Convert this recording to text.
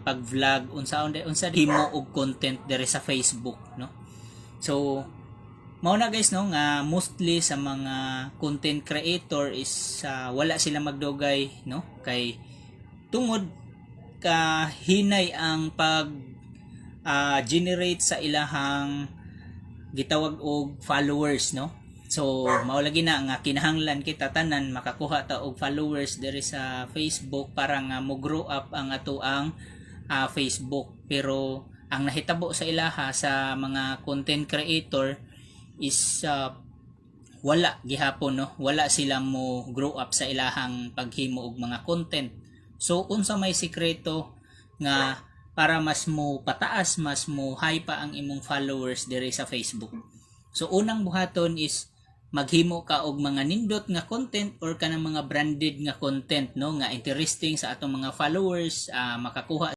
pag-vlog, unsaon unsa himo og content diri sa Facebook, no? So mao na, guys, no, nga mostly sa mga content creator is wala sila magdugay, no, kay tungod ka hinay ang pag generate sa ilahang gitawag og followers, no? So mao lagi na nga kinahanglan kita tanan makakuha ta og followers diri sa Facebook para nga mo grow up ang atoang Facebook. Pero ang nahitabo sa ilaha, sa mga content creator, is wala gihapon, no? Wala sila mo grow up sa ilahang paghimo og mga content. So unsa may sikreto nga para mas mo pataas, mas mo high pa ang imong followers diri sa Facebook? So unang buhaton is maghimo ka og mga nindot nga content or kanang mga branded nga content, no, nga interesting sa atong mga followers, makakuha